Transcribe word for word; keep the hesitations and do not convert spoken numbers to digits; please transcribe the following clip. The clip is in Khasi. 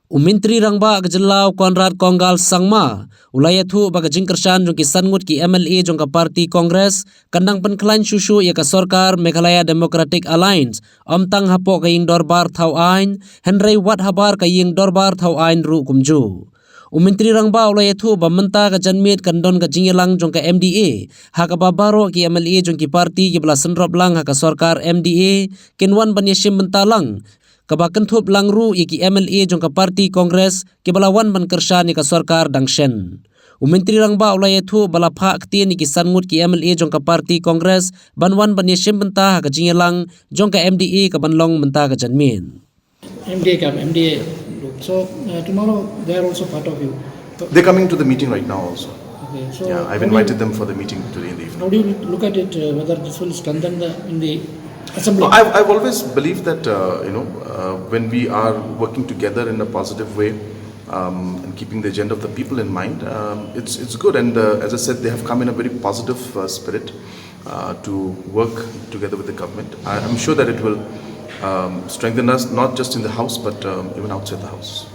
U Myntri Rangbah ka jylla u Conrad Kongkal Sangma u la ïathuh ba ka jingkyrshan jong ki san ngut ki M L A jong ka party Congress kan dang pynkhlaiñ shuh shuh ïa ka sorkar Meghalaya Democratic Alliance, ym tang hapoh ka ïing dorbar thaw aiñ, hynrei wat habar ka ïing dorbar thaw aiñ ruh kumjuh. U Myntri Rangbah u la ïathuh ba mynta ka janmiet kan don ka jingïalang jong ka M D A ha kaba baroh ki M L A jong ki party kiba la synrop lang ha ka sorkar M D A kin wan ban ïashim bynta lang, kaba kynthup lang ruh ïa ki M L A jong ka party Congress kiba la wan ban kyrshan ïa ka sorkar dang shen. U Myntri Rangbah u la ïathuh ba la phah ktien ïa ki san ngut ki M L A jong ka party Congress ban wan ban ïashim bynta ha ka jingïalang jong ka M D A kaban long mynta ka janmiet. M D A come, M D A. So uh, tomorrow they are also part of you. So, They're coming to the meeting right now also. okay, so Yeah, I've how do you- invited them for the meeting today in the evening. How do you look at it, uh, whether this will strengthen the in the assembly? No, I've, I've always believed that uh, you know uh, when we are working together in a positive way um, and keeping the agenda of the people in mind, um, it's it's good. And uh, as I said, they have come in a very positive uh, spirit uh, to work together with the government. I, I'm sure that it will um, strengthen us not just in the house but um, even outside the house.